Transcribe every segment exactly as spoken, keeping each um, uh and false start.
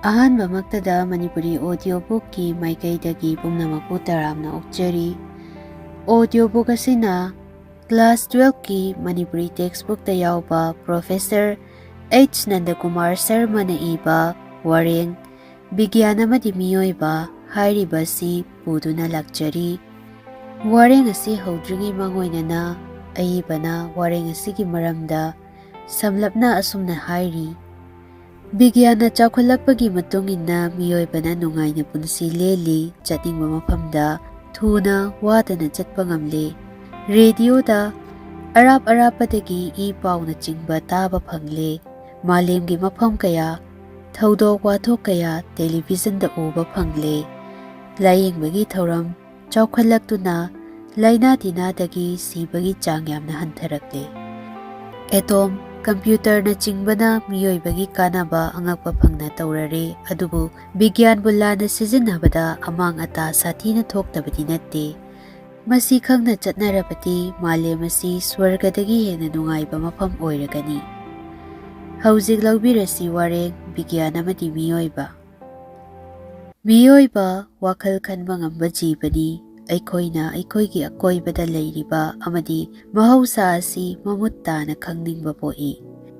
ꯑꯍꯥꯟꯕꯃꯛꯇꯗ Manipuri audio bookꯀꯤ ꯃꯥꯏꯀꯩꯗꯒꯤ ꯄꯨꯝꯅꯃꯛꯄꯨ ꯇꯔꯥꯝꯅ ꯑꯣꯛꯆꯔꯤ꯫ Audio book ꯑꯁꯤꯅ class twelveꯀꯤ ꯃꯅꯤꯄꯨꯔꯤ textbookꯇ ꯌꯥꯎꯕ Professor H ꯅꯟꯗꯀꯨꯃꯥꯔ ꯁꯔꯃꯅ ꯏꯕ ꯋꯥꯔꯦꯡ ꯕꯤꯒ꯭ꯌꯥꯟ ꯑꯃꯗꯤ ꯃꯤꯑꯣꯏꯕ ꯍꯥꯏꯔꯤꯕ ꯑꯁꯤ ꯄꯨꯗꯨꯅ ꯂꯥꯛꯆꯔꯤ꯫ ꯋꯥꯔꯦꯡ ꯑꯁꯤ ꯍꯧꯗ꯭ꯔꯤꯉꯩ ꯃꯥꯡꯑꯣꯏꯅꯅ ꯑꯏꯕꯅ ꯋꯥꯔꯦꯡ ꯑꯁꯤꯒꯤ ꯃꯔꯝꯗ ꯁꯝꯂꯞꯅ ꯑꯁꯨꯝꯅ ꯍꯥꯏꯔꯤ: ꯕꯤꯒ꯭ꯌꯥꯟꯅ ꯆꯥꯎꯈꯠꯂꯛꯄꯒꯤ ꯃꯇꯨꯡ ꯏꯟꯅ ꯃꯤꯑꯣꯏꯕꯅ ꯅꯨꯡꯉꯥꯏꯅ ꯄꯨꯟꯁꯤ ꯂꯦꯜꯂꯤ, ꯆꯠꯅꯤꯡꯕ ꯃꯐꯝꯗ ꯊꯨꯅ ꯋꯥꯗꯅ ꯆꯠꯄ ꯉꯝꯂꯦ꯫ ꯔꯦꯗꯤꯑꯣꯗ ꯑꯔꯥꯞ ꯑꯔꯥꯞꯄꯗꯒꯤ ꯏ ꯄꯥꯎꯅꯆꯤꯡꯕ ꯇꯥꯕ ꯐꯪꯂꯦ꯫ ꯃꯥꯂꯦꯝꯒꯤ ꯃꯐꯝ ꯀꯌꯥ, ꯊꯧꯗꯣꯛ ꯋꯥꯊꯣꯛ ꯀꯌꯥ ꯇꯦꯂꯤꯚꯤꯖꯟꯗ ꯎꯕ ꯐꯪꯂꯦ꯫ ꯂꯥꯌꯦꯡꯕꯒꯤ ꯊꯧꯔꯝ ꯆꯥꯎꯈꯠꯂꯛꯇꯨꯅ ꯂꯥꯏꯅꯥ ꯇꯤꯟꯅꯥꯗꯒꯤ ꯁꯤꯕꯒꯤ ꯆꯥꯡ ꯌꯥꯝꯅ ꯍꯟꯊꯔꯛꯂꯦ꯫ ꯑꯦꯇꯣꯝ, ꯀꯝꯄ꯭ꯌꯨꯇꯔꯅꯆꯤꯡꯕꯅ ꯃꯤꯑꯣꯏꯕꯒꯤ ꯀꯥꯟꯅꯕ ꯑꯉꯛꯄ ꯐꯪꯅ ꯇꯧꯔꯔꯦ, ꯑꯗꯨꯕꯨ ꯕꯤꯒ꯭ꯌꯥꯟꯕꯨ ꯂꯥꯟꯅ ꯁꯤꯖꯤꯟꯅꯕꯗ ꯑꯃꯥꯡ ꯑꯇꯥ ꯁꯥꯊꯤꯅ ꯊꯣꯛꯇꯕꯗꯤ ꯅꯠꯇꯦ꯫ ꯃꯁꯤ ꯈꯪꯅ ꯆꯠꯅꯔꯕꯗꯤ ꯃꯥꯂꯦꯝ ꯑꯁꯤ ꯁ꯭ꯋꯔꯒꯗꯒꯤ ꯍꯦꯟꯅ ꯅꯨꯡꯉꯥꯏꯕ ꯃꯐꯝ ꯑꯣꯏꯔꯒꯅꯤ꯫ ꯍꯧꯖꯤꯛ ꯂꯧꯕꯤꯔꯁꯤ ꯋꯥꯔꯦꯡ ꯕꯤꯒ꯭ꯌꯥꯟ ꯑꯃꯗꯤ ꯃꯤꯑꯣꯏꯕ꯫ ꯃꯤꯑꯣꯏꯕ ꯋꯥꯈꯜ ꯈꯟꯕ ꯉꯝꯕ ꯖꯤꯕꯅꯤ꯫ ꯑꯩꯈꯣꯏꯅ ꯑꯩꯈꯣꯏꯒꯤ ꯑꯀꯣꯏꯕꯗ ꯂꯩꯔꯤꯕ ꯑꯃꯗꯤ ꯃꯍꯧꯁꯥ ꯑꯁꯤ ꯃꯃꯨꯠ ꯇꯥꯅ ꯈꯪꯅꯤꯡꯕ ꯄꯣꯛꯏ꯫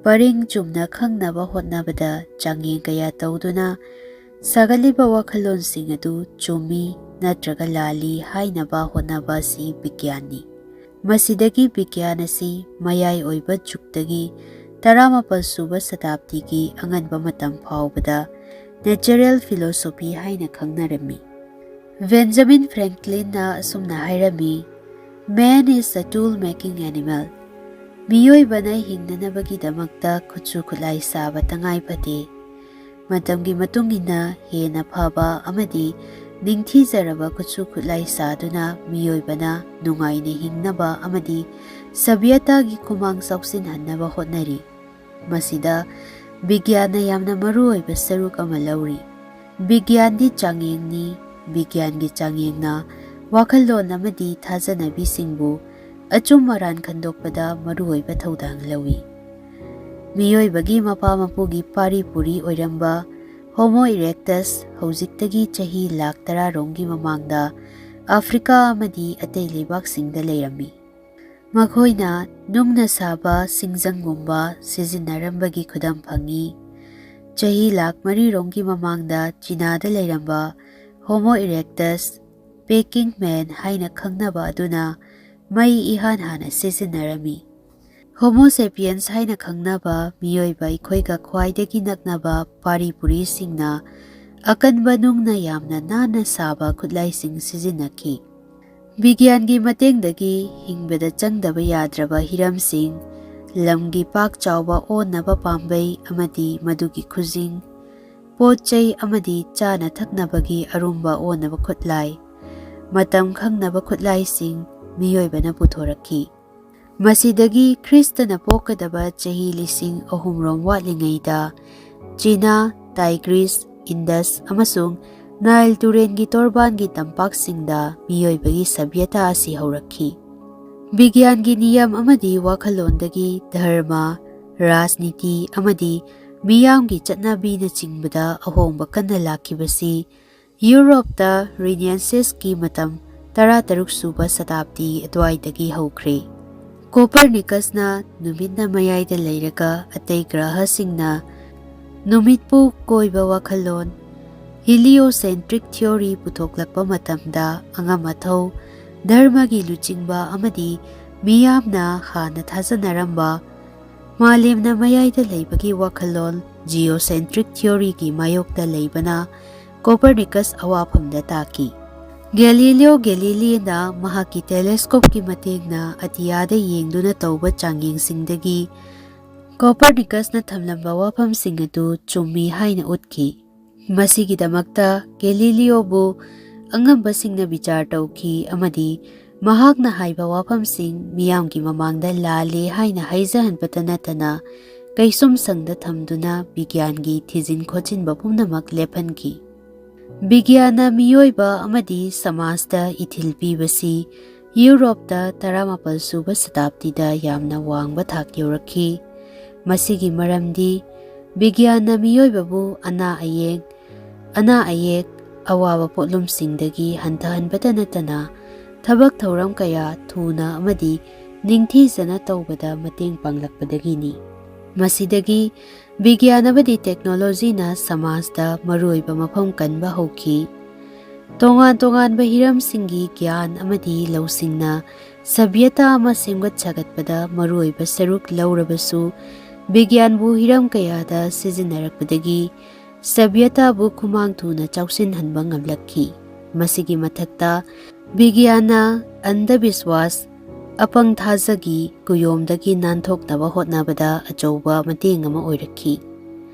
ꯄꯔꯤꯡ ꯆꯨꯝꯅ ꯈꯪꯅꯕ ꯍꯣꯠꯅꯕꯗ ꯆꯥꯡꯌꯦꯡ ꯀꯌꯥ ꯇꯧꯗꯨꯅ ꯁꯥꯒꯠꯂꯤꯕ ꯋꯥꯈꯜꯂꯣꯟꯁꯤꯡ ꯑꯗꯨ ꯆꯨꯝꯃꯤ ꯅꯠꯇ꯭ꯔꯒ ꯂꯥꯜꯂꯤ ꯍꯥꯏꯅꯕ ꯍꯣꯠꯅꯕ ꯑꯁꯤ ꯕꯤꯒ꯭ꯌꯥꯟꯅꯤ꯫ ꯃꯁꯤꯗꯒꯤ ꯕꯤꯒ꯭ꯌꯥꯟ ꯑꯁꯤ ꯃꯌꯥꯏ ꯑꯣꯏꯕ ꯖꯨꯒꯇꯒꯤ ꯇꯔꯥꯃꯥꯄꯜ ꯁꯨꯕ ꯁꯇꯥꯕꯗꯤꯒꯤ ꯑꯉꯟꯕ ꯃꯇꯝ ꯐꯥꯎꯕꯗ natural philosophy ꯍꯥꯏꯅ ꯈꯪꯅꯔꯝꯃꯤ꯫ ꯕꯦꯟꯖꯥꯃꯤꯟ ꯐ꯭ꯔꯦꯡꯀ꯭ꯂꯤꯟꯅ ꯑꯁꯨꯝꯅ ꯍꯥꯏꯔꯝꯃꯤ: "Man is a tool making animal." ꯃꯤꯑꯣꯏꯕꯅ ꯍꯤꯡꯅꯅꯕꯒꯤꯗꯃꯛꯇ ꯈꯨꯠꯁꯨ ꯈꯨꯠꯂꯥꯏ ꯁꯥꯕ ꯇꯉꯥꯏ ꯐꯗꯦ꯫ ꯃꯇꯝꯒꯤ ꯃꯇꯨꯡ ꯏꯟꯅ ꯍꯦꯟꯅ ꯐꯕ ꯑꯃꯗꯤ ꯅꯤꯡꯊꯤꯖꯔꯕ ꯈꯨꯠꯁꯨ ꯈꯨꯠꯂꯥꯏ ꯁꯥꯗꯨꯅ ꯃꯤꯑꯣꯏꯕꯅ ꯅꯨꯡꯉꯥꯏꯅ ꯍꯤꯡꯅꯕ ꯑꯃꯗꯤ ꯁꯚ꯭ꯌꯇꯥꯒꯤ ꯈꯨꯃꯥꯡ ꯆꯥꯎꯁꯤꯟꯍꯟꯅꯕ ꯍꯣꯠꯅꯔꯤ꯫ ꯃꯁꯤꯗ ꯕꯤꯒ꯭ꯌꯥꯟꯅ ꯌꯥꯝꯅ ꯃꯔꯨ ꯑꯣꯏꯕ ꯁꯔꯨꯛ ꯑꯃ ꯂꯧꯔꯤ꯫ ꯕꯤꯒ꯭ꯌꯥꯟꯗꯤ ꯆꯥꯡꯌꯦꯡꯅꯤ꯫ ꯕꯤꯒ꯭ꯌꯥꯟꯒꯤ ꯆꯥꯡꯌꯦꯡꯅ ꯋꯥꯈꯜꯂꯣꯟ ꯑꯃꯗꯤ ꯊꯥꯖꯅꯕꯤꯁꯤꯡꯕꯨ ꯑꯆꯨꯝ ꯑꯔꯥꯟ ꯈꯟꯗꯣꯛꯄꯗ ꯃꯔꯨꯑꯣꯏꯕ ꯊꯧꯗꯥꯡ ꯂꯧꯏ꯫ ꯃꯤꯑꯣꯏꯕꯒꯤ ꯃꯄꯥ ꯃꯄꯨꯒꯤ ꯄꯥꯔꯤ ꯄꯨꯔꯤ ꯑꯣꯏꯔꯝꯕ Homo erectus ꯍꯧꯖꯤꯛꯇꯒꯤ ꯆꯍꯤ ꯂꯥꯈ ꯇꯔꯥ ꯔꯣꯝꯒꯤ ꯃꯃꯥꯡꯗ ꯑꯐ꯭ꯔꯤꯀꯥ ꯑꯃꯗꯤ ꯑꯇꯩ ꯂꯩꯕꯥꯛꯁꯤꯡꯗ ꯂꯩꯔꯝꯃꯤ꯫ ꯃꯈꯣꯏꯅ ꯅꯨꯡꯅ ꯁꯥꯕ ꯁꯤꯡꯖꯪꯒꯨꯝꯕ ꯁꯤꯖꯤꯟꯅꯔꯝꯕꯒꯤ ꯈꯨꯗꯝ ꯐꯪꯏ꯫ ꯆꯍꯤ ꯂꯥꯈ ꯃꯔꯤ ꯔꯣꯝꯒꯤ ꯃꯃꯥꯡꯗ ꯆꯤꯅꯥꯗ ꯂꯩꯔꯝꯕ Homo erectus, Peking man ꯍꯥꯏꯅ ꯈꯪꯅꯕ ꯑꯗꯨꯅ ꯃꯩ ꯏꯍꯥꯟ ꯍꯥꯟꯅ ꯁꯤꯖꯤꯟꯅꯔꯝꯃꯤ꯫ Homo sapiens ꯍꯥꯏꯅ ꯈꯪꯅꯕ ꯃꯤꯑꯣꯏꯕ ꯑꯩꯈꯣꯏꯒ ꯈ꯭ꯋꯥꯏꯗꯒꯤ ꯅꯛꯅꯕ ꯄꯥꯔꯤ ꯄꯨꯔꯤꯁꯤꯡꯅ ꯑꯀꯟꯕ ꯅꯨꯡꯅ ꯌꯥꯝꯅ ꯅꯥꯟꯅ ꯁꯥꯕ ꯈꯨꯠꯂꯥꯏꯁꯤꯡ ꯁꯤꯖꯤꯟꯅꯈꯤ꯫ ꯕꯤꯒ꯭ꯌꯥꯟꯒꯤ ꯃꯇꯦꯡꯗꯒꯤ ꯍꯤꯡꯕꯗ ꯆꯪꯗꯕ ꯌꯥꯗ꯭ꯔꯕ ꯍꯤꯔꯝꯁꯤꯡ, ꯂꯝꯒꯤ ꯄꯥꯛ ꯆꯥꯎꯕ ꯑꯣꯟꯅꯕ ꯄꯥꯝꯕꯩ ꯑꯃꯗꯤ ꯃꯗꯨꯒꯤ ꯈꯨꯖꯤꯡ, ꯄꯣꯠ ꯆꯩ ꯑꯃꯗꯤ ꯆꯥꯅ ꯊꯛꯅꯕꯒꯤ ꯑꯔꯨꯝꯕ ꯑꯣꯟꯅꯕ ꯈꯨꯠꯂꯥꯏ, ꯃꯇꯝ ꯈꯪꯅꯕ ꯈꯨꯠꯂꯥꯏꯁꯤꯡ ꯃꯤꯑꯣꯏꯕꯅ ꯄꯨꯊꯣꯔꯛꯈꯤ꯫ ꯃꯁꯤꯗꯒꯤ ꯈ꯭ꯔꯤꯁꯇꯅ ꯄꯣꯛꯀꯗꯕ ꯆꯍꯤ ꯂꯤꯁꯤꯡ ꯑꯍꯨꯝ ꯔꯣꯝ ꯋꯥꯠꯂꯤꯉꯩꯗ ꯆꯤꯅꯥ, ꯇꯥꯏꯒ꯭ꯔꯤꯁ, ꯏꯟꯗꯁ ꯑꯃꯁꯨꯡ ꯅꯥꯏꯜ ꯇꯨꯔꯦꯟꯒꯤ ꯇꯣꯔꯕꯥꯟꯒꯤ ꯇꯝꯄꯥꯛꯁꯤꯡꯗ ꯃꯤꯑꯣꯏꯕꯒꯤ ꯁꯚ꯭ꯌꯇꯥ ꯑꯁꯤ ꯍꯧꯔꯛꯈꯤ꯫ ꯕꯤꯒ꯭ꯌꯥꯟꯒꯤ ꯅꯤꯌꯝ ꯑꯃꯗꯤ ꯋꯥꯈꯜꯂꯣꯟꯗꯒꯤ ꯙꯔꯃ, ꯔꯥꯖꯅꯤꯇꯤ ꯑꯃꯗꯤ ꯃꯤꯌꯥꯝꯒꯤ ꯆꯠꯅꯕꯤꯅꯆꯤꯡꯕꯗ ꯑꯍꯣꯡꯕ ꯀꯟꯅ ꯂꯥꯛꯈꯤꯕꯁꯤ ꯌꯨꯔꯣꯞꯇ ꯔꯤꯅꯦꯟꯁꯦꯁꯀꯤ ꯃꯇꯝ ꯇꯔꯥꯇꯔꯨꯛ ꯁꯨꯕ ꯁꯇꯥꯕꯗꯤ ꯑꯗꯨꯋꯥꯏꯗꯒꯤ ꯍꯧꯈ꯭ꯔꯦ꯫ ꯀꯣꯄꯔꯅꯤꯀꯁꯅ ꯅꯨꯃꯤꯠꯅ ꯃꯌꯥꯏꯗ ꯂꯩꯔꯒ ꯑꯇꯩ ꯒ꯭ꯔꯍꯁꯤꯡꯅ ꯅꯨꯃꯤꯠꯄꯨ ꯀꯣꯏꯕ ꯋꯥꯈꯜꯂꯣꯟ, heliocentric theory ꯄꯨꯊꯣꯛꯂꯛꯄ ꯃꯇꯝꯗ ꯑꯉꯝ ꯑꯊꯧ, ꯙꯔꯃꯒꯤ ꯂꯨꯆꯤꯡꯕ ꯑꯃꯗꯤ ꯃꯤꯌꯥꯝꯅ ꯍꯥꯟꯅ ꯊꯥꯖꯅꯔꯝꯕ ꯃꯥꯂꯦꯝꯅ ꯃꯌꯥꯏꯗ ꯂꯩꯕꯒꯤ ꯋꯥꯈꯜꯂꯣꯟ, geocentric theoryꯒꯤ ꯃꯥꯌꯣꯛꯇ ꯂꯩꯕꯅ ꯀꯣꯄꯔꯅꯤꯀꯁ ꯑꯋꯥꯐꯝꯗ ꯇꯥꯈꯤ꯫ ꯒꯦꯂꯤꯂꯤꯑꯣ ꯒꯦꯂꯤꯂꯤꯅ ꯃꯍꯥꯛꯀꯤ telescopeꯀꯤ ꯃꯇꯦꯡꯅ ꯑꯇꯤꯌꯥꯗ ꯌꯦꯡꯗꯨꯅ ꯇꯧꯕ ꯆꯥꯡꯌꯦꯡꯁꯤꯡꯗꯒꯤ ꯀꯣꯄꯔꯅꯤꯀꯁꯅ ꯊꯝꯂꯝꯕ ꯋꯥꯐꯝꯁꯤꯡ ꯑꯗꯨ ꯆꯨꯝꯃꯤ ꯍꯥꯏꯅ ꯎꯠꯈꯤ꯫ ꯃꯁꯤꯒꯤꯗꯃꯛꯇ ꯒꯦꯂꯤꯂꯤꯑꯣꯕꯨ ꯑꯉꯝꯕꯁꯤꯡꯅ ꯕꯤꯆꯥꯔ ꯇꯧꯈꯤ ꯑꯃꯗꯤ ꯃꯍꯥꯛꯅ ꯍꯥꯏꯕ ꯋꯥꯐꯝꯁꯤꯡ ꯃꯤꯌꯥꯝꯒꯤ ꯃꯃꯥꯡꯗ ꯂꯥꯜꯂꯦ ꯍꯥꯏꯅ ꯍꯥꯏꯖꯍꯟꯕꯇ ꯅꯠꯇꯅ ꯀꯩꯁꯨꯝꯁꯪꯗ ꯊꯝꯗꯨꯅ ꯕꯤꯒ꯭ꯌꯥꯟꯒꯤ ꯊꯤꯖꯤꯟ ꯈꯣꯠꯆꯤꯟꯕ ꯄꯨꯝꯅꯃꯛ ꯂꯦꯞꯍꯟꯈꯤ꯫ ꯕꯤꯒ꯭ꯌꯥꯟꯅ ꯃꯤꯑꯣꯏꯕ ꯑꯃꯗꯤ ꯁꯃꯥꯖꯇ ꯏꯊꯤꯜ ꯄꯤꯕꯁꯤ ꯌꯨꯔꯣꯞꯇ ꯇꯔꯥꯃꯥꯄꯜ ꯁꯨꯕ ꯁꯇꯥꯕꯗꯤꯗ ꯌꯥꯝꯅ ꯋꯥꯡꯕ ꯊꯥꯛ ꯌꯧꯔꯛꯈꯤ꯫ ꯃꯁꯤꯒꯤ ꯃꯔꯝꯗꯤ ꯕꯤꯒ꯭ꯌꯥꯟꯅ ꯃꯤꯑꯣꯏꯕꯕꯨ ꯑꯅꯥ ꯑꯌꯦꯛ, ꯑꯅꯥ ꯑꯌꯦꯛ, ꯑꯋꯥꯕ ꯄꯣꯠꯂꯨꯝꯁꯤꯡꯗꯒꯤ ꯍꯟꯊꯍꯟꯕꯇ ꯅꯠꯇꯅ ꯊꯕꯛ ꯊꯧꯔꯝ ꯀꯌꯥ ꯊꯨꯅ ꯑꯃꯗꯤ ꯅꯤꯡꯊꯤꯖꯅ ꯇꯧꯕꯗ ꯃꯇꯦꯡ ꯄꯥꯡꯂꯛꯄꯗꯒꯤꯅꯤ꯫ ꯃꯁꯤꯗꯒꯤ ꯕꯤꯒ꯭ꯌꯥꯟ ꯑꯃꯗꯤ ꯇꯦꯛꯅꯣꯂꯣꯖꯤꯅ ꯁꯃꯥꯖꯇ ꯃꯔꯨꯑꯣꯏꯕ ꯃꯐꯝ ꯀꯟꯕ ꯍꯧꯈꯤ꯫ ꯇꯣꯉꯥꯟ ꯇꯣꯉꯥꯟꯕ ꯍꯤꯔꯝꯁꯤꯡꯒꯤ ꯒ꯭ꯌꯥꯟ ꯑꯃꯗꯤ ꯂꯧꯁꯤꯡꯅ ꯁꯚ꯭ꯌꯇꯥ ꯑꯃ ꯁꯦꯝꯒꯠ ꯁꯥꯒꯠꯄꯗ ꯃꯔꯨꯑꯣꯏꯕ ꯁꯔꯨꯛ ꯂꯧꯔꯕꯁꯨ, ꯕꯤꯒ꯭ꯌꯥꯟꯕꯨ ꯍꯤꯔꯝ ꯀꯌꯥꯗ ꯁꯤꯖꯤꯟꯅꯔꯛꯄꯗꯒꯤ ꯁꯚ꯭ꯌꯇꯥꯕꯨ ꯈꯨꯃꯥꯡ ꯊꯨꯅ ꯆꯥꯎꯁꯤꯟꯍꯟꯕ ꯉꯝꯂꯛꯈꯤ꯫ ꯃꯁꯤꯒꯤ ꯃꯊꯛꯇ, ꯕꯤꯒ꯭ꯌꯥꯟꯅ ꯑꯟꯙꯕꯤꯁ꯭ꯋꯥꯁ, ꯑꯄꯪ ꯊꯥꯖꯒꯤ ꯀꯨꯌꯣꯝꯗꯒꯤ ꯅꯥꯟꯊꯣꯛꯅꯕ ꯍꯣꯠꯅꯕꯗ ꯑꯆꯧꯕ ꯃꯇꯦꯡ ꯑꯃ ꯑꯣꯏꯔꯛꯈꯤ꯫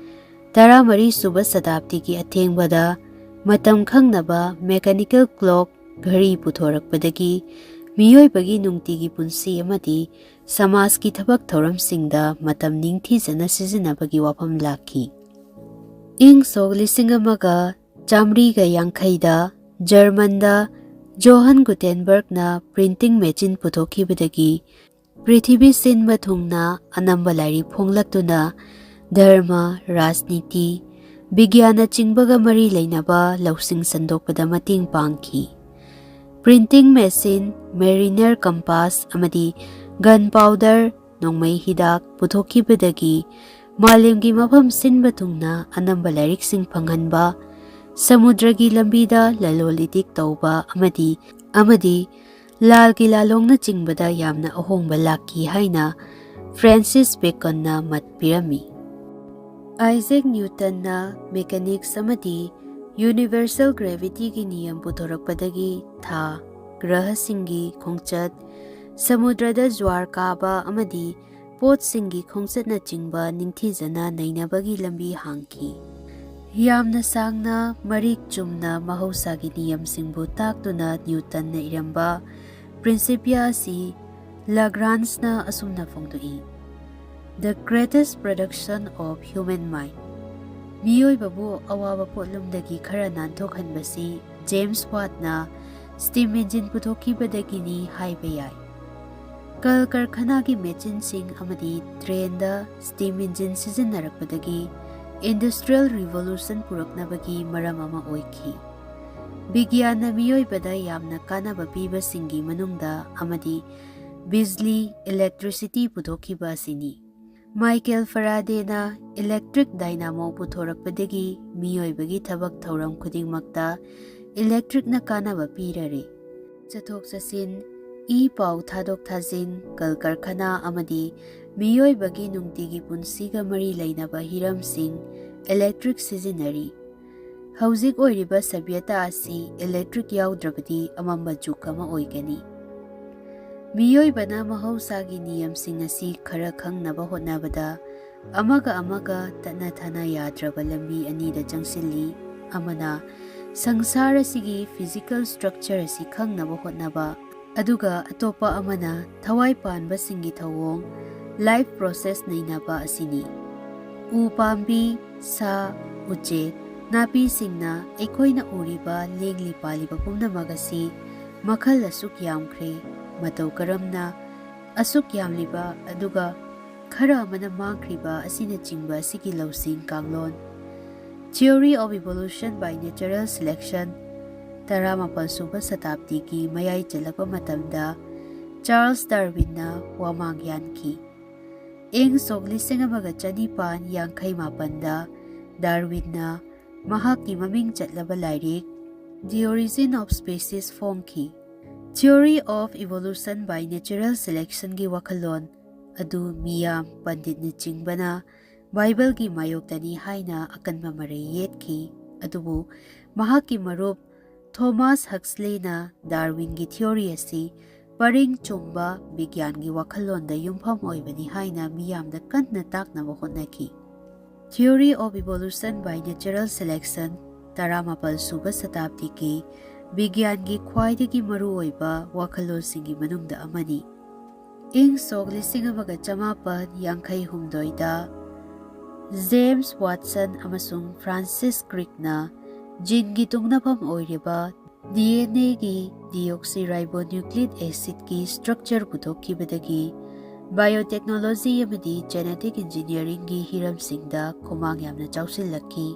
ꯇꯔꯥꯃꯔꯤ ꯁꯨꯕ ꯁꯇꯥꯕꯗꯤꯒꯤ ꯑꯊꯦꯡꯕꯗ ꯃꯇꯝ ꯈꯪꯅꯕ mechanical clock, ꯘꯔꯤ ꯄꯨꯊꯣꯔꯛꯄꯗꯒꯤ ꯃꯤꯑꯣꯏꯕꯒꯤ ꯅꯨꯡꯇꯤꯒꯤ ꯄꯨꯟꯁꯤ ꯑꯃꯗꯤ ꯁꯃꯥꯖꯀꯤ ꯊꯕꯛ ꯊꯧꯔꯝꯁꯤꯡꯗ ꯃꯇꯝ ꯅꯤꯡꯊꯤꯖꯅ ꯁꯤꯖꯤꯟꯅꯕꯒꯤ ꯋꯥꯐꯝ ꯂꯥꯛꯈꯤ꯫ ꯏꯪ ꯁꯣꯛ ꯂꯤꯁꯤꯡ ꯑꯃꯒ ꯆꯥꯃꯔꯤꯒ ꯌꯥꯡꯈꯩꯗ ꯖꯔꯃꯟꯗ ꯖꯣꯍꯟ ꯒꯨꯇꯦꯟꯕꯔꯒꯅ printing machine ꯄꯨꯊꯣꯛꯈꯤꯕꯗꯒꯤ ꯄ꯭ꯔꯤꯊꯤꯕꯤ ꯁꯤꯟꯕ ꯊꯨꯡꯅ ꯑꯅꯝꯕ ꯂꯥꯏꯔꯤꯛ ꯐꯣꯡꯂꯛꯇꯨꯅ ꯙꯔꯃ, ꯔꯥꯖꯅꯤꯇꯤ, ꯕꯤꯒ꯭ꯌꯥꯟꯅꯆꯤꯡꯕꯒ ꯃꯔꯤ ꯂꯩꯅꯕ ꯂꯧꯁꯤꯡ ꯁꯟꯗꯣꯛꯄꯗ ꯃꯇꯦꯡ ꯄꯥꯡꯈꯤ꯫ Printing machine, mariner compass ꯑꯃꯗꯤ gunpowder, ꯅꯣꯡꯃꯩ ꯍꯤꯗꯥꯛ ꯄꯨꯊꯣꯛꯈꯤꯕꯗꯒꯤ ꯃꯥꯂꯦꯝꯒꯤ ꯃꯐꯝ ꯁꯤꯟꯕ ꯊꯨꯡꯅ ꯑꯅꯝꯕ ꯂꯥꯏꯔꯤꯛꯁꯤꯡ ꯐꯪꯍꯟꯕ, ꯁꯃꯨꯗ꯭ꯔꯒꯤ ꯂꯝꯕꯤꯗ ꯂꯂꯣꯟ ꯏꯇꯤꯛ ꯇꯧꯕ ꯑꯃꯗꯤ, ꯑꯃꯗꯤ ꯂꯥꯜꯒꯤ ꯂꯥꯂꯣꯡꯅꯆꯤꯡꯕꯗ ꯌꯥꯝꯅ ꯑꯍꯣꯡꯕ ꯂꯥꯛꯈꯤ ꯍꯥꯏꯅ ꯐ꯭ꯔꯦꯟꯁꯤꯁ ꯕꯦꯀꯟꯅ ꯃꯠ ꯄꯤꯔꯝꯃꯤ꯫ ꯑꯥꯏꯖꯦꯛ ꯅ꯭ꯌꯨꯇꯟꯅ mechanics ꯑꯃꯗꯤ universal gravityꯒꯤ ꯅꯤꯌꯝ ꯄꯨꯊꯣꯔꯛꯄꯗꯒꯤ ꯊꯥ, ꯒ꯭ꯔꯍꯁꯤꯡꯒꯤ ꯈꯣꯡꯆꯠ, ꯁꯃꯨꯗ꯭ꯔꯗ ꯖ꯭ꯋꯥꯔ ꯀꯥꯕ ꯑꯃꯗꯤ ꯄꯣꯠꯁꯤꯡꯒꯤ ꯈꯣꯡꯆꯠꯅꯆꯤꯡꯕ ꯅꯤꯡꯊꯤꯖꯅ ꯅꯩꯅꯕꯒꯤ ꯂꯝꯕꯤ ꯍꯥꯡꯈꯤ꯫ ꯌꯥꯝꯅ ꯁꯥꯡꯅ ꯃꯔꯤꯛ ꯆꯨꯝꯅ ꯃꯍꯧꯁꯥꯒꯤ ꯅꯤꯌꯝꯁꯤꯡꯕꯨ ꯇꯥꯛꯇꯨꯅ ꯅ꯭ꯌꯨꯇꯟꯅ ꯏꯔꯝꯕ Principia ꯑꯁꯤ ꯂꯒ꯭ꯔꯥꯟꯖꯅ ꯑꯁꯨꯝꯅ ꯐꯣꯡꯗꯣꯛꯏ, "The greatest production of human mind." ꯃꯤꯑꯣꯏꯕꯕꯨ ꯑꯋꯥꯕ ꯄꯣꯠꯂꯨꯝꯗꯒꯤ ꯈꯔ ꯅꯥꯟꯊꯣꯛꯍꯟꯕꯁꯤ ꯖꯦꯝꯁ ꯋꯥꯠꯅ steam engine ꯄꯨꯊꯣꯛꯈꯤꯕꯗꯒꯤꯅꯤ ꯍꯥꯏꯕ ꯌꯥꯏ꯫ ꯀꯜ ꯀꯔꯈꯅꯥꯒꯤ ꯃꯦꯆꯤꯟꯁꯤꯡ ꯑꯃꯗꯤ ꯇ꯭ꯔꯦꯟꯗ ꯁ꯭ꯇꯤꯝ ꯏꯟꯖꯤꯟ ꯁꯤꯖꯤꯟꯅꯔꯛꯄꯗꯒꯤ ꯏꯟꯗꯁꯇ꯭ꯔꯤꯌꯦꯜ ꯔꯤꯚꯣꯂꯨꯁꯟ ꯄꯨꯔꯛꯅꯕꯒꯤ ꯃꯔꯝ ꯑꯃ ꯑꯣꯏꯈꯤ꯫ ꯕꯤꯒ꯭ꯌꯥꯟꯅ ꯃꯤꯑꯣꯏꯕꯗ ꯌꯥꯝꯅ ꯀꯥꯟꯅꯕ ꯄꯤꯕꯁꯤꯡꯒꯤ ꯃꯅꯨꯡꯗ ꯑꯃꯗꯤ ꯕꯤꯖꯂꯤ, ꯏꯂꯦꯛꯇ꯭ꯔꯤꯁꯤꯇꯤ ꯄꯨꯊꯣꯛꯈꯤꯕ ꯑꯁꯤꯅꯤ꯫ ꯃꯥꯏꯀꯦꯜ ꯐꯔꯥꯗꯦꯅ ꯏꯂꯦꯛꯇ꯭ꯔꯤꯛ ꯗꯥꯏꯅꯥꯃꯣ ꯄꯨꯊꯣꯔꯛꯄꯗꯒꯤ ꯃꯤꯑꯣꯏꯕꯒꯤ ꯊꯕꯛ ꯊꯧꯔꯝ ꯈꯨꯗꯤꯡꯃꯛꯇ ꯏꯂꯦꯛꯇ꯭ꯔꯤꯛꯅ ꯀꯥꯟꯅꯕ ꯄꯤꯔꯔꯦ꯫ ꯆꯠꯊꯣꯛ ꯆꯠꯁꯤꯟ, ꯏ ꯄꯥꯎ ꯊꯥꯗꯣꯛ ꯊꯥꯖꯤꯟ, ꯀꯜ ꯀꯔꯈꯅꯥ ꯑꯃꯗꯤ ꯃꯤꯑꯣꯏꯕꯒꯤ ꯅꯨꯡꯇꯤꯒꯤ ꯄꯨꯟꯁꯤꯒ ꯃꯔꯤ ꯂꯩꯅꯕ ꯍꯤꯔꯝꯁꯤꯡ ꯏꯂꯦꯛꯇ꯭ꯔꯤꯛ ꯁꯤꯖꯤꯟꯅꯔꯤ꯫ ꯍꯧꯖꯤꯛ ꯑꯣꯏꯔꯤꯕ ꯁꯚ꯭ꯌꯇꯥ ꯑꯁꯤ ꯏꯂꯦꯛꯇ꯭ꯔꯤꯛ ꯌꯥꯎꯗ꯭ꯔꯕꯗꯤ ꯑꯃꯝꯕ ꯖꯨꯒ ꯑꯃ ꯑꯣꯏꯒꯅꯤ꯫ ꯃꯤꯑꯣꯏꯕꯅ ꯃꯍꯧꯁꯥꯒꯤ ꯅꯤꯌꯝꯁꯤꯡ ꯑꯁꯤ ꯈꯔ ꯈꯪꯅꯕ ꯍꯣꯠꯅꯕꯗ ꯑꯃꯒ ꯑꯃꯒ ꯇꯠꯅ ꯊꯥꯅ ꯌꯥꯗ꯭ꯔꯕ ꯂꯝꯕꯤ ꯑꯅꯤꯗ ꯆꯪꯁꯤꯜꯂꯤ꯫ ꯑꯃꯅ ꯁꯪꯁꯥꯔ ꯑꯁꯤꯒꯤ ꯐꯤꯖꯤꯀꯦꯜ ꯁ꯭ꯇ꯭ꯔꯛꯆꯔ ꯑꯁꯤ ꯈꯪꯅꯕ ꯍꯣꯠꯅꯕ, ꯑꯗꯨꯒ ꯑꯇꯣꯞꯄ ꯑꯃꯅ ꯊꯋꯥꯏ ꯄꯥꯟꯕꯁꯤꯡꯒꯤ ꯊꯧꯑꯣꯡ, ꯂꯥꯏꯐ ꯄ꯭ꯔꯣꯁꯦꯁ ꯅꯩꯅꯕ ꯑꯁꯤꯅꯤ꯫ ꯎ ꯄꯥꯝꯕꯤ, ꯁꯥ, ꯎꯆꯦꯛ, ꯅꯥꯄꯤꯁꯤꯡꯅ ꯑꯩꯈꯣꯏꯅ ꯎꯔꯤꯕ ꯂꯦꯡꯂꯤ ꯄꯥꯜꯂꯤꯕ ꯄꯨꯝꯅꯃꯛ ꯑꯁꯤ ꯃꯈꯜ ꯑꯁꯨꯛ ꯌꯥꯝꯈ꯭ꯔꯦ, ꯃꯇꯧ ꯀꯔꯝꯅ ꯑꯁꯨꯛ ꯌꯥꯝꯂꯤꯕ ꯑꯗꯨꯒ ꯈꯔ ꯑꯃꯅ ꯃꯥꯡꯈ꯭ꯔꯤꯕ ꯑꯁꯤꯅꯆꯤꯡꯕ ꯑꯁꯤꯒꯤ ꯂꯧꯁꯤꯡ ꯀꯥꯡꯂꯣꯟ꯫ Theory of Evolution by Natural Selection, ꯇꯔꯥꯃꯥꯄꯜ ꯁꯨꯕ ꯁꯇꯥꯕꯗꯤꯒꯤ ꯃꯌꯥꯏ ꯆꯜꯂꯛꯄ ꯃꯇꯝꯗ ꯆꯥꯔꯜꯁ ꯗꯥꯔꯋꯤꯟꯅ ꯋꯥꯃꯥꯡ ꯌꯥꯟꯈꯤ꯫ ꯏꯪ ꯁꯣꯛ ꯂꯤꯁꯤꯡ ꯑꯃꯒ ꯆꯅꯤꯄꯥꯟ ꯌꯥꯡꯈꯩ ꯃꯥꯄꯟꯗ ꯗꯥꯔꯋꯤꯟꯅ ꯃꯍꯥꯛꯀꯤ ꯃꯃꯤꯡ ꯆꯠꯂꯕ ꯂꯥꯏꯔꯤꯛ The Origin of Species ꯐꯣꯡꯈꯤ꯫ Theory of Evolution by Natural Selectionꯒꯤ ꯋꯥꯈꯜꯂꯣꯟ ꯑꯗꯨ ꯃꯤꯌꯥꯝ, ꯄꯟꯗꯤꯠꯅꯆꯤꯡꯕꯅ ꯕꯥꯏꯕꯜꯒꯤ ꯃꯥꯌꯣꯛꯇꯅꯤ ꯍꯥꯏꯅ ꯑꯀꯟꯕ ꯃꯔꯩ ꯌꯦꯠꯈꯤ꯫ ꯑꯗꯨꯕꯨ ꯃꯍꯥꯛꯀꯤ ꯃꯔꯨꯞ ꯊꯣꯃꯥꯁ ꯍꯛꯁꯂꯤꯅ ꯗꯥꯔꯋꯤꯟꯒꯤ theory ꯑꯁꯤ ꯄꯔꯤꯡ ꯆꯨꯝꯕ ꯕꯤꯒ꯭ꯌꯥꯟꯒꯤ ꯋꯥꯈꯜꯂꯣꯟꯗ ꯌꯨꯝꯐꯝ ꯑꯣꯏꯕꯅꯤ ꯍꯥꯏꯅ ꯃꯤꯌꯥꯝꯗ ꯀꯟꯅ ꯇꯥꯛꯅꯕ ꯍꯣꯠꯅꯈꯤ꯫ Theory of Evolution by Natural Selection, ꯇꯔꯥꯃꯥꯄꯜ ꯁꯨꯕ ꯁꯇꯥꯕꯗꯤꯒꯤ ꯕꯤꯒ꯭ꯌꯥꯟꯒꯤ ꯈ꯭ꯋꯥꯏꯗꯒꯤ ꯃꯔꯨꯑꯣꯏꯕ ꯋꯥꯈꯜꯂꯣꯟꯁꯤꯡꯒꯤ ꯃꯅꯨꯡꯗ ꯑꯃꯅꯤ꯫ ꯏꯪ ꯁꯣꯛ ꯂꯤꯁꯤꯡ ꯑꯃꯒ ꯆꯃꯥꯄꯟ ꯌꯥꯡꯈꯩ ꯍꯨꯝꯗꯣꯏꯗ ꯖꯦꯝꯁ ꯋꯥꯠꯁꯟ ꯑꯃꯁꯨꯡ ꯐ꯭ꯔꯥꯟꯁꯤꯁ ꯀ꯭ꯔꯤꯛꯅ ꯖꯤꯟꯒꯤ ꯇꯨꯡꯅꯐꯝ ꯑꯣꯏꯔꯤꯕ DNA ꯒꯤ deoxyribonucleic acid ꯀꯤ structure ꯄꯨꯊꯣꯛꯈꯤꯕꯗꯒꯤ biotechnology ꯑꯃꯗꯤ genetic engineering ꯒꯤ ꯍꯤꯔꯝꯁꯤꯡꯗ ꯈꯨꯃꯥꯡ ꯌꯥꯝꯅ ꯆꯥꯎꯁꯤꯜꯂꯛꯈꯤ꯫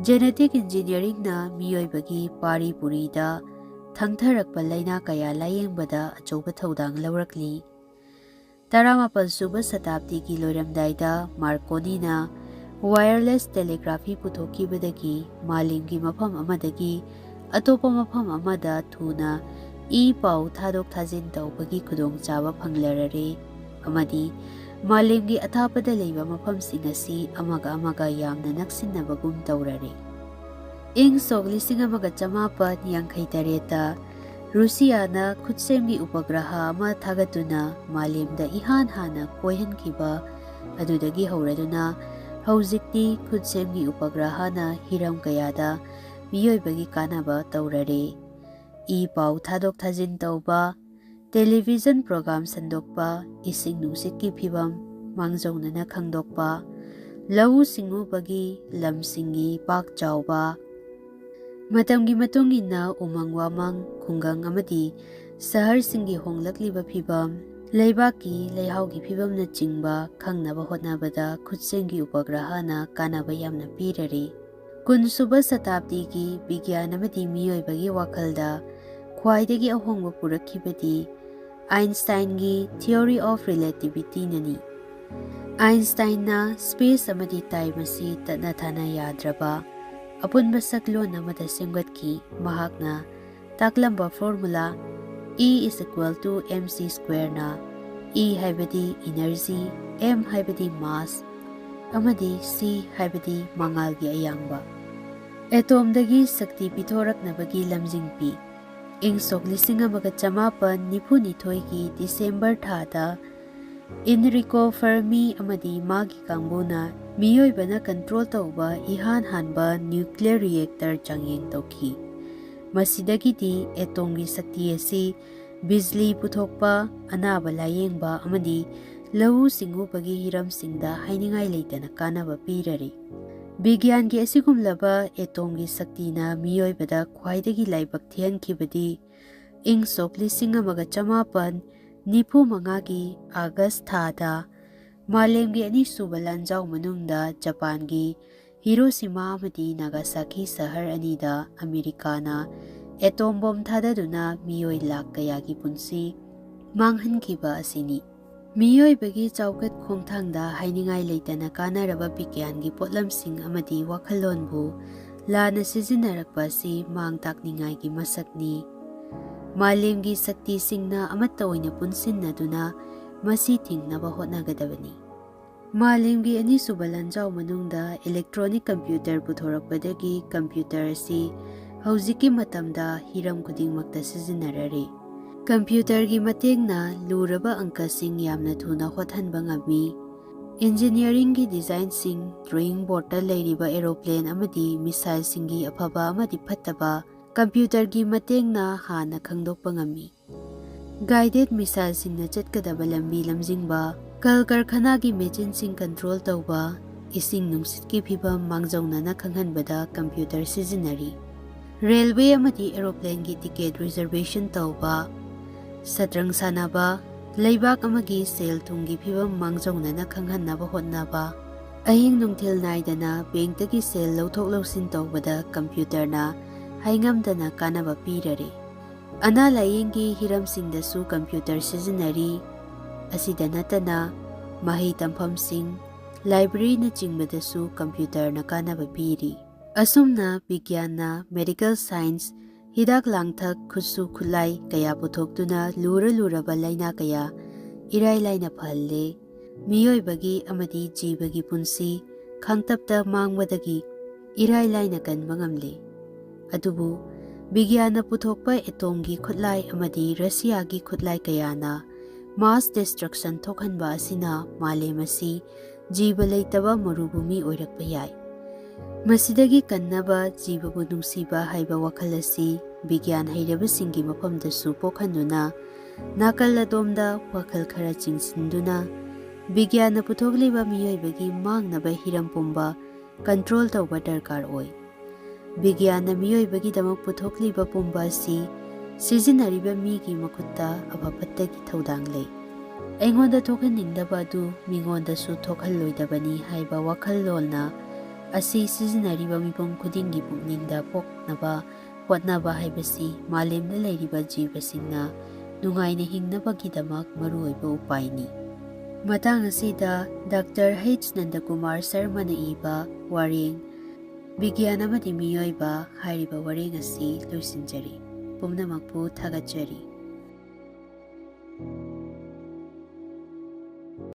Genetic engineering ꯅ ꯃꯤꯑꯣꯏꯕꯒꯤ ꯄꯥꯔꯤ ꯄꯨꯔꯤꯗ ꯊꯪꯊꯔꯛꯄ ꯂꯥꯏꯅꯥ ꯀꯌꯥ ꯂꯥꯌꯦꯡꯕꯗ ꯑꯆꯧꯕ ꯊꯧꯗꯥꯡ ꯂꯧꯔꯛꯂꯤ꯫ ꯇꯔꯥꯃꯥꯄꯜ ꯁꯨꯕ ꯁꯇꯥꯕꯗꯤꯒꯤ ꯂꯣꯏꯔꯝꯗꯥꯏꯗ ꯃꯥꯔꯀꯣꯅꯤꯅ wireless telegraphy ꯄꯨꯊꯣꯛꯈꯤꯕꯗꯒꯤ ꯃꯥꯂꯦꯝꯒꯤ ꯃꯐꯝ ꯑꯃꯗꯒꯤ ꯑꯇꯣꯞꯄ ꯃꯐꯝ ꯑꯃꯗ ꯊꯨꯅ ꯏ ꯄꯥꯎ ꯊꯥꯗꯣꯛ ꯊꯥꯖꯤꯟ ꯇꯧꯕꯒꯤ ꯈꯨꯗꯣꯡꯆꯥꯕ ꯐꯪꯂꯔꯦ, ꯑꯃꯗꯤ ꯃꯥꯂꯦꯝꯒꯤ ꯑꯊꯥꯞꯄꯗ ꯂꯩꯕ ꯃꯐꯝꯁꯤꯡ ꯑꯁꯤ ꯑꯃꯒ ꯑꯃꯒ ꯌꯥꯝꯅ ꯅꯛꯁꯤꯟꯅꯕꯒꯨꯝ ꯇꯧꯔꯔꯦ꯫ ꯏꯪ ꯁꯣꯛ ꯂꯤꯁꯤꯡ ꯑꯃꯒ ꯆꯃꯥꯄꯟ ꯌꯥꯡꯈꯩ ꯇꯔꯦꯠꯇ ꯔꯨꯁꯤꯌꯥꯅ ꯈꯨꯠꯁꯦꯝꯒꯤ ꯎꯄꯒ꯭ꯔꯍ ꯑꯃ ꯊꯥꯒꯠꯇꯨꯅ ꯃꯥꯂꯦꯝꯗ ꯏꯍꯥꯟ ꯍꯥꯟꯅ ꯀꯣꯏꯍꯟꯈꯤꯕ ꯑꯗꯨꯗꯒꯤ ꯍꯧꯔꯗꯨꯅ ꯍꯧꯖꯤꯛꯇꯤ ꯈꯨꯠꯁꯦꯝꯒꯤ ꯎꯄꯒ꯭ꯔꯍꯅ ꯍꯤꯔꯝ ꯀꯌꯥꯗ ꯃꯤꯑꯣꯏꯕꯒꯤ ꯀꯥꯟꯅꯕ ꯇꯧꯔꯔꯦ꯫ ꯏ ꯄꯥꯎ ꯊꯥꯗꯣꯛ ꯊꯥꯖꯤꯟ ꯇꯧꯕ, television program ꯁꯟꯗꯣꯛꯄ, ꯏꯁꯤꯡ ꯅꯨꯡꯁꯤꯠꯀꯤ ꯐꯤꯚꯝ ꯃꯥꯡꯖꯧꯅꯅ ꯈꯪꯗꯣꯛꯄ, ꯂꯧꯎ ꯁꯤꯡꯎꯕꯒꯤ ꯂꯝꯁꯤꯡꯒꯤ ꯄꯥꯛ ꯆꯥꯎꯕ, ꯃꯇꯝꯒꯤ ꯃꯇꯨꯡ ꯏꯟꯅ ꯎꯃꯪ ꯋꯥꯃꯪ, ꯈꯨꯡꯒꯪ ꯑꯃꯗꯤ ꯁꯍꯔꯁꯤꯡꯒꯤ ꯍꯣꯡꯂꯛꯂꯤꯕ ꯐꯤꯚꯝ, ꯂꯩꯕꯥꯛꯀꯤ ꯂꯩꯍꯥꯎꯒꯤ ꯐꯤꯚꯝꯅꯆꯤꯡꯕ ꯈꯪꯅꯕ ꯍꯣꯠꯅꯕꯗ ꯈꯨꯠꯁꯦꯝꯒꯤ ꯎꯄꯒ꯭ꯔꯍꯅ ꯀꯥꯟꯅꯕ ꯌꯥꯝꯅ ꯄꯤꯔꯔꯦ꯫ ꯀꯨꯟꯁꯨꯕ ꯁꯇꯥꯕꯗꯤꯒꯤ ꯕꯤꯒ꯭ꯌꯥꯟ ꯑꯃꯗꯤ ꯃꯤꯑꯣꯏꯕꯒꯤ ꯋꯥꯈꯜꯗ ꯈ꯭ꯋꯥꯏꯗꯒꯤ ꯑꯍꯣꯡꯕ ꯄꯨꯔꯛꯈꯤꯕꯗꯤ ꯑꯥꯏꯟꯁꯇꯥꯏꯟꯒꯤ theory of relativity ꯅꯅꯤ꯫ ꯑꯥꯏꯟꯁꯇꯥꯏꯟꯅ space ꯑꯃꯗꯤ time ꯑꯁꯤ ꯇꯠꯅ ꯊꯥꯅ ꯌꯥꯗ꯭ꯔꯕ ꯑꯄꯨꯟꯕ ꯁꯛꯂꯣꯟ ꯑꯃꯗ ꯁꯦꯝꯒꯠꯈꯤ꯫ ꯃꯍꯥꯛꯅ ꯇꯥꯛꯂꯝꯕ formula E is equal to mc square ꯅ E ꯍꯥꯏꯕꯗꯤ energy, m ꯍꯥꯏꯕꯗꯤ mass, ꯑꯃꯗꯤ c ꯍꯥꯏꯕꯗꯤ ꯃꯉꯥꯜꯒꯤ ꯑꯌꯥꯡꯕ, atom ꯗꯒꯤ ꯁꯛꯇꯤ ꯄꯤꯊꯣꯔꯛꯅꯕꯒꯤ ꯂꯝꯖꯤꯡ ꯄꯤ꯫ ꯏꯪ ꯁꯣꯛ ꯂꯤꯁꯤꯡ ꯑꯃꯒ ꯆꯃꯥꯄꯟ ꯅꯤꯐꯨ ꯅꯤꯊꯣꯏꯒꯤ December ꯊꯥꯗ Enrico Fermi ꯑꯃꯗꯤ ꯃꯥꯒꯤ ꯀꯥꯡꯕꯨꯅ ꯃꯤꯑꯣꯏꯕꯅ control ꯇꯧꯕ ꯏꯍꯥꯟ ꯍꯥꯟꯕ nuclear reactor ꯆꯥꯡꯌꯦꯡ ꯇꯧꯈꯤ꯫ ꯃꯁꯤꯗꯒꯤꯗꯤ atom ꯒꯤ ꯁꯛꯇꯤ ꯑꯁꯤ ꯕꯤꯖꯂꯤ ꯄꯨꯊꯣꯛꯄ, ꯑꯅꯥꯕ ꯂꯥꯌꯦꯡꯕ ꯑꯃꯗꯤ ꯂꯧꯎ ꯁꯤꯡꯎꯕꯒꯤ ꯍꯤꯔꯝꯁꯤꯡꯗ ꯍꯥꯏꯅꯤꯡꯉꯥꯏ ꯂꯩꯇꯅ ꯀꯥꯟꯅꯕ ꯄꯤꯔꯔꯤ꯫ ꯕꯤꯒ꯭ꯌꯥꯟꯒꯤ ꯑꯁꯤꯒꯨꯝꯂꯕ ꯑꯦꯇꯣꯝꯒꯤ ꯁꯛꯇꯤꯅ ꯃꯤꯑꯣꯏꯕꯗ ꯈ꯭ꯋꯥꯏꯗꯒꯤ ꯂꯥꯏꯕꯛ ꯊꯤꯍꯟꯈꯤꯕꯗꯤ ꯏꯪ ꯁꯣꯛ ꯂꯤꯁꯤꯡ ꯑꯃꯒ ꯆꯃꯥꯄꯟ ꯅꯤꯐꯨ ꯃꯉꯥꯒꯤ ꯑꯥꯒꯁ ꯊꯥꯗ ꯃꯥꯂꯦꯝꯒꯤ ꯑꯅꯤꯁꯨꯕ ꯂꯥꯟꯖꯥꯎ ꯃꯅꯨꯡꯗ ꯖꯄꯥꯟꯒꯤ ꯍꯤꯔꯣꯁꯤꯃꯥ ꯑꯃꯗꯤ ꯅꯥꯒꯥꯁꯥꯀꯤ ꯁꯍꯔ ꯑꯅꯤꯗ ꯑꯃꯦꯔꯤꯀꯥꯅ ꯑꯦꯇꯣꯝ ꯕꯣꯝ ꯊꯥꯗꯗꯨꯅ ꯃꯤꯑꯣꯏ ꯂꯥꯈ ꯀꯌꯥꯒꯤ ꯄꯨꯟꯁꯤ ꯃꯥꯡꯍꯟꯈꯤꯕ ꯑꯁꯤꯅꯤ꯫ ꯃꯤꯑꯣꯏꯕꯒꯤ ꯆꯥꯎꯈꯠ ꯈꯣꯡꯊꯥꯡꯗ ꯍꯥꯏꯅꯤꯡꯉꯥꯏ ꯂꯩꯇꯅ ꯀꯥꯟꯅꯔꯕ ꯕꯤꯒ꯭ꯌꯥꯟꯒꯤ ꯄꯣꯠꯂꯝꯁꯤꯡ ꯑꯃꯗꯤ ꯋꯥꯈꯜꯂꯣꯟꯕꯨ ꯂꯥꯟꯅ ꯁꯤꯖꯤꯟꯅꯔꯛꯄ ꯑꯁꯤ ꯃꯥꯡ ꯇꯥꯛꯅꯤꯡꯉꯥꯏꯒꯤ ꯃꯁꯛꯅꯤ꯫ ꯃꯥꯂꯦꯝꯒꯤ ꯁꯛꯇꯤꯁꯤꯡꯅ ꯑꯃꯠꯇ ꯑꯣꯏꯅ ꯄꯨꯟꯁꯤꯟꯅꯗꯨꯅ ꯃꯁꯤ ꯊꯤꯡꯅꯕ ꯍꯣꯠꯅꯒꯗꯕꯅꯤ꯫ ꯃꯥꯂꯦꯝꯒꯤ ꯑꯅꯤꯁꯨꯕ ꯂꯥꯟꯖꯥꯎ ꯃꯅꯨꯡꯗ electronic computer ꯄꯨꯊꯣꯔꯛꯄꯗꯒꯤ computer ꯑꯁꯤ ꯍꯧꯖꯤꯛꯀꯤ ꯃꯇꯝꯗ ꯍꯤꯔꯝ ꯈꯨꯗꯤꯡꯃꯛꯇ ꯁꯤꯖꯤꯟꯅꯔꯔꯦ꯫ Computerꯒꯤ ꯃꯇꯦꯡꯅ ꯂꯨꯔꯕ ꯑꯪꯀꯁꯤꯡ ꯌꯥꯝꯅ ꯊꯨꯅ ꯍꯣꯠꯍꯟꯕ ꯉꯝꯃꯤ꯫ Engineeringꯒꯤ designꯁꯤꯡ, drawing boardꯇ ꯂꯩꯔꯤꯕ aeroplane ꯑꯃꯗꯤ missileꯁꯤꯡꯒꯤ ꯑꯐꯕ ꯑꯃꯗꯤ ꯐꯠꯇꯕ computerꯒꯤ ꯃꯇꯦꯡꯅ ꯍꯥꯟꯅ ꯈꯪꯗꯣꯛꯄ ꯉꯝꯃꯤ꯫ Guided missileꯁꯤꯡꯅ ꯆꯠꯀꯗꯕ ꯂꯝꯕꯤ ꯂꯝꯖꯤꯡꯕ, ꯀꯜ ꯀꯔꯈꯅꯥꯒꯤ machineꯁꯤꯡ control ꯇꯧꯕ, ꯏꯁꯤꯡ ꯅꯨꯡꯁꯤꯠꯀꯤ ꯐꯤꯚꯝ ꯃꯥꯡꯖꯧꯅꯅ ꯈꯪꯍꯟꯕꯗ computer ꯁꯤꯖꯤꯟꯅꯔꯤ꯫ Railway ꯑꯃꯗꯤ aeroplaneꯒꯤ ticket reservation ꯇꯧꯕ, ꯁꯇ꯭ꯔꯪ ꯁꯥꯟꯅꯕ, ꯂꯩꯕꯥꯛ ꯑꯃꯒꯤ ꯁꯦꯜ ꯊꯨꯝꯒꯤ ꯐꯤꯚꯝ ꯃꯥꯡꯖꯧꯅꯅ ꯈꯪꯍꯟꯅꯕ ꯍꯣꯠꯅꯕ, ꯑꯍꯤꯡ ꯅꯨꯡꯊꯤꯜ ꯅꯥꯏꯗꯅ bankꯇꯒꯤ ꯁꯦꯜ ꯂꯧꯊꯣꯛ ꯂꯧꯁꯤꯟ ꯇꯧꯕꯗ computerꯅ ꯍꯥꯏꯉꯝꯗꯅ ꯀꯥꯟꯅꯕ ꯄꯤꯔꯔꯦ꯫ ꯑꯅꯥ ꯂꯥꯌꯦꯡꯒꯤ ꯍꯤꯔꯝꯁꯤꯡꯗꯁꯨ computer ꯁꯤꯖꯤꯟꯅꯔꯤ꯫ ꯑꯁꯤꯗ ꯅꯠꯇꯅ ꯃꯍꯩ ꯇꯝꯐꯝꯁꯤꯡ, libraryꯅꯆꯤꯡꯕꯗꯁꯨ computerꯅ ꯀꯥꯟꯅꯕ ꯄꯤꯔꯤ꯫ ꯑꯁꯨꯝꯅ ꯕꯤꯒ꯭ꯌꯥꯟꯅ medical science, ꯍꯤꯗꯥꯛ ꯂꯥꯡꯊꯛ, ꯈꯨꯠꯁꯨ ꯈꯨꯠꯂꯥꯏ ꯀꯌꯥ ꯄꯨꯊꯣꯛꯇꯨꯅ ꯂꯨꯔ ꯂꯨꯔꯕ ꯂꯥꯏꯅꯥ ꯀꯌꯥ ꯏꯔꯥꯏ ꯂꯥꯏꯅ ꯐꯍꯜꯂꯦ꯫ ꯃꯤꯑꯣꯏꯕꯒꯤ ꯑꯃꯗꯤ ꯖꯤꯕꯒꯤ ꯄꯨꯟꯁꯤ ꯈꯥꯡꯇꯞꯇ ꯃꯥꯡꯕꯗꯒꯤ ꯏꯔꯥꯏ ꯂꯥꯏꯅ ꯀꯟꯕ ꯉꯝꯂꯦ꯫ ꯑꯗꯨꯕꯨ ꯕꯤꯒ꯭ꯌꯥꯟꯅ ꯄꯨꯊꯣꯛꯄ ꯑꯦꯇꯣꯝꯒꯤ ꯈꯨꯠꯂꯥꯏ ꯑꯃꯗꯤ ꯔꯁꯤꯌꯥꯒꯤ ꯈꯨꯠꯂꯥꯏ ꯀꯌꯥꯅ mass destruction ꯊꯣꯛꯍꯟꯕ ꯑꯁꯤꯅ ꯃꯥꯂꯦꯝ ꯑꯁꯤ ꯖꯤꯕ ꯂꯩꯇꯕ ꯃꯔꯨꯚꯨꯃꯤ ꯑꯣꯏꯔꯛꯄ ꯌꯥꯏ꯫ ꯃꯁꯤꯗꯒꯤ ꯀꯟꯅꯕ ꯖꯤꯕꯕꯨ ꯅꯨꯡꯁꯤꯕ ꯍꯥꯏꯕ ꯋꯥꯈꯜ ꯑꯁꯤ ꯕꯤꯒ꯭ꯌꯥꯟ ꯍꯩꯔꯕꯁꯤꯡꯒꯤ ꯃꯐꯝꯗꯁꯨ ꯄꯣꯛꯍꯟꯗꯨꯅ ꯅꯥꯀꯜ ꯑꯗꯣꯝꯗ ꯋꯥꯈꯜ ꯈꯔ ꯆꯤꯡꯁꯤꯟꯗꯨꯅ ꯕꯤꯒ꯭ꯌꯥꯟꯅ ꯄꯨꯊꯣꯛꯂꯤꯕ ꯃꯤꯑꯣꯏꯕꯒꯤ ꯃꯥꯡꯅꯕ ꯍꯤꯔꯝ ꯄꯨꯝꯕ ꯀꯟꯇ꯭ꯔꯣꯜ ꯇꯧꯕ ꯗꯔꯀꯥꯔ ꯑꯣꯏ꯫ ꯕꯤꯒ꯭ꯌꯥꯟꯅ ꯃꯤꯑꯣꯏꯕꯒꯤꯗꯃꯛ ꯄꯨꯊꯣꯛꯂꯤꯕ ꯄꯨꯝꯕ ꯑꯁꯤ ꯁꯤꯖꯤꯟꯅꯔꯤꯕ ꯃꯤꯒꯤ ꯃꯈꯨꯠꯇ ꯑꯐ ꯐꯠꯇꯒꯤ ꯊꯧꯗꯥꯡ ꯂꯩ꯫ ꯑꯩꯉꯣꯟꯗ ꯊꯣꯛꯍꯟꯅꯤꯡꯗꯕ ꯑꯗꯨ ꯃꯤꯉꯣꯟꯗꯁꯨ ꯊꯣꯛꯍꯜꯂꯣꯏꯗꯕꯅꯤ ꯍꯥꯏꯕ ꯋꯥꯈꯜꯂꯣꯟꯅ ꯑꯁꯤ ꯁꯤꯖꯤꯟꯅꯔꯤꯕ ꯃꯤꯄꯨꯝ ꯈꯨꯗꯤꯡꯒꯤ ꯄꯨꯛꯅꯤꯡꯗ ꯄꯣꯛꯅꯕ ꯍꯣꯠꯅꯕ ꯍꯥꯏꯕꯁꯤ ꯃꯥꯂꯦꯝꯗ ꯂꯩꯔꯤꯕ ꯖꯤꯕꯁꯤꯡꯅ ꯅꯨꯡꯉꯥꯏꯅ ꯍꯤꯡꯅꯕꯒꯤꯗꯃꯛ ꯃꯔꯨꯑꯣꯏꯕ ꯎꯄꯥꯏꯅꯤ꯫ ꯃꯇꯥꯡ ꯑꯁꯤꯗ ꯗꯥꯛꯇꯔ ꯍꯩꯆ ꯅꯟꯗꯀꯨꯃꯥꯔ ꯁꯔꯃꯅ ꯏꯕ ꯋꯥꯔꯦꯡ ꯕꯤꯒ꯭ꯌꯥꯟ ꯑꯃꯗꯤ ꯃꯤꯑꯣꯏꯕ ꯍꯥꯏꯔꯤꯕ ꯋꯥꯔꯦꯡ ꯑꯁꯤ ꯂꯣꯏꯁꯤꯟꯖꯔꯤ꯫ ꯄꯨꯝꯅꯃꯛꯄꯨ ꯊꯥꯒꯠꯆꯔꯤ꯫